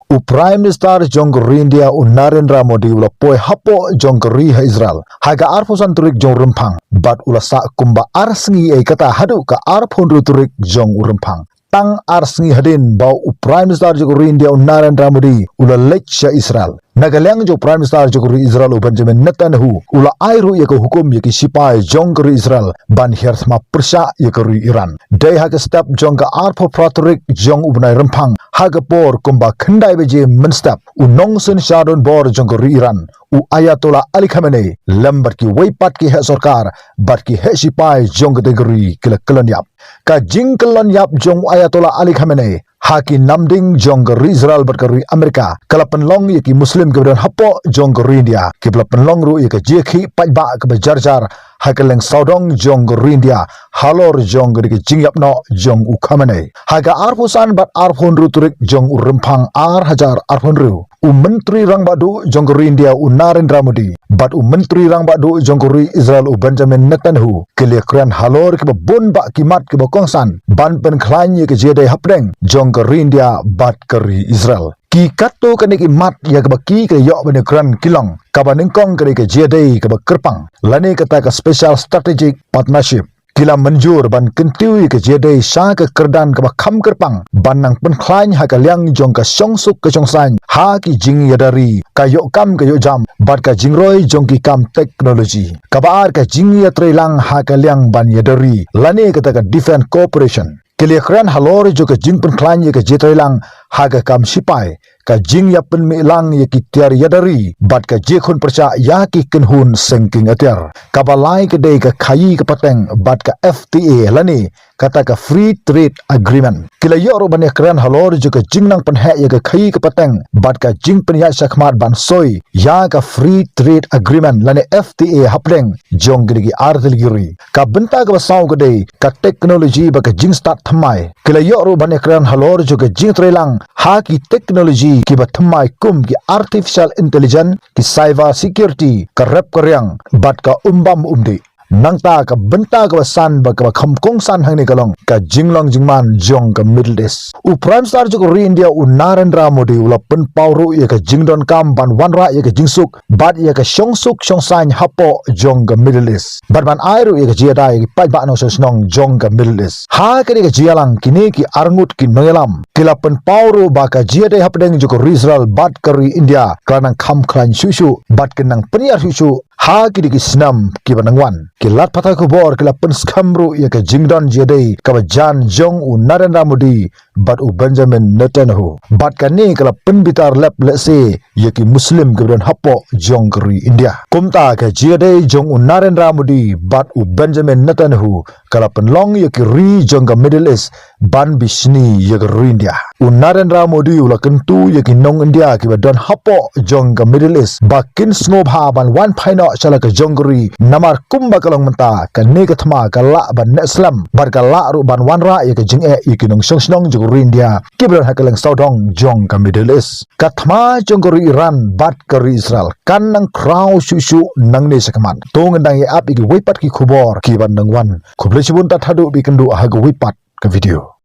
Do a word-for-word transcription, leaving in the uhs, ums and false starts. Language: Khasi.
U Prime Minister jong ka ri India u Narendra Modi u la poi hapoh jong ka ri ha Israel ha ka arphew san tarik jong u Rymphang bad u la sah kumba ar sngi ei kata haduh ka arphew hynriew tarik jong u Rymphang. Tang ar sngi hadien ba u Prime Minister jong ka ri India u Narendra Modi u la leit sha Israel. Na ka liang jong u Prime Minister jong ka ri Israel u Benjamin Netanyahu u la ai ruh ïa ka hukum ïa ki sipai jong ka ri Israel ban hiar thma pyrshah ïa ka ri Iran. Dei ha ka step jong ka arphew phra tarik jong u bnai Rymphang ha ka por kumba khyndai baje mynstep u nongsynshar donbor jong ka ri Iran u Ayatollah Ali Khamenei lem bad kiwei pat ki heh sorkar bad ki heh sipai jong katei ka ri ki la kyllon ïap. Ka jingkyllon ïap jong u Ayatollah Ali Khamenei ha ki namding jong ka ri Israel bad ka ri Amerika ka la pynlong ïa ki Muslim kiba don hapoh jong ka ri India, kiba la pynlong ruh ïa ka jingïakhih paidbah kaba jar jar ha ka liang sawdong jong ka ri India halor jong ka dei ka jingïap noh jong u Khamenei. Ha ka arphew san bad arphew hynriew tarik jong u Rymphang ar hajar arphew hynriew, u Myntri Rangbah Duh jong ka ri India u Narendra Modi bad u Myntri Rangbah Duh jong ka ri Israel u Benjamin Netanyahu ki la ïakren halor kiba bun bah ki mat kiba kongsan ban pynkhlaiñ ïa ka jingïadei hapdeng jong ka ri India bad ka ri Israel. Ki katto katne ki mat ïa kaba ki ki la ïoh ban ïakren ki long, kaba nyngkong ka dei ka jingïadei kaba kyrpang lane kata ka special strategic partnership. Ki la mynjur ban kyntiew ïa ka jingïadei sha ka kyrdan kaba kham kyrpang ban nang pynkhlaiñ ha ka liang jong ka shongsuk ka shongsaiñ ha ki jingïada ri, ka ïoh kam ka ïoh jam bad ka jingroi jong ki kam teknoloji. Kaba ar ka jingïatreilang ha ka liang ban ïada ri lane kata ka defense cooperation. Ki la ïakren halor jong ka jingpynkhlaiñ ïa ka jingïatreilang ha ka kam sipai, ka jingïapynmih lang ïa ki tiar ïada ri bad ka jingkhun pyrshah ïa ki kynhun sengking atiar. Kaba lai ka dei ka khaïi ka pateng bad ka F T A lane kata ka Free Trade Agreement. Ki la ïoh ruh ban ïakren halor jong ka jingnang pynheh ïa ka khaïi ka pateng bad ka jingpynïaid shakhmat ban soi ïa ka Free Trade Agreement lane F T A hapdeng jong kine ki ar tylli ki ri. Ka bynta kaba saw ka dei ka teknoloji bad ka jingstad thymmai. Ki la ïoh ruh ban ïakren halor jong ka jingtreilang ha ki teknoloji kiba thymmai kum ki artificial intelligence, ki cyber security, ka rep ka riang bad ka umbam umdih. Nangta ka bynta kaba san bad kaba kham kongsan hangne ka long ka jinglong jingman jong ka Middle East. U Prime Minister jong ka ri India u Narendra Modi u la pynpaw ruh ïa ka jingdonkam ban wanrah ïa ka jingsuk bad ïa ka shongsuk shongsaiñ hapoh jong ka Middle East bad ban ai ruh ïa ka jingïada ïa ki paidbah nongshong shnong jong ka Middle East. Ha kane ka jingïalang kine ki arngut ki nongïalam ki la pynpaw ruh ba ka jingïadei hapdeng jong ka ri Israel bad ka ri India ka la nang kham khlaiñ shuh shuh bad ka nang pynïar shuh shuh ha kine ki snem kiba nang wan. Ki lad pathai khubor ki la pynskhem ruh ïa ka jingdon jingïadei kaba jan jong u Narendra Modi bad u Benjamin Netanyahu. Bad kane ka la pynbitar lep lehse ïa ki Muslim kiba don hapoh jong ka ri India. Kumta ka jingïadei jong u Narendra Modi bad u Benjamin Netanyahu ka la pynlong ïa ki ri jong ka Middle East ban bishni ïa ka ri India. U Narendra Modi u la kyntu ïa ki nong India kiba don hapoh jong ka Middle East ba kin sngewbha ban wan phai noh sha la ka jong ka ri namar kumba ka long mynta kane ka thma ka lah ban neh slem bad ka lah ruh ban wanrah ïa ka jingeh ïa ki nongshong shnong jong ka ri India kiba don ha ka liang sawdong jong ka Middle East. Ka thma jong ka ri Iran bad ka ri Israel kan nang khraw shuh shuh nangne shakhmat. To ngin dang ïa ap ïa kiwei pat ki khubor kiban nang wan. Khublei shibun, tad haduh ba ïakynduh ha kawei pat ka video.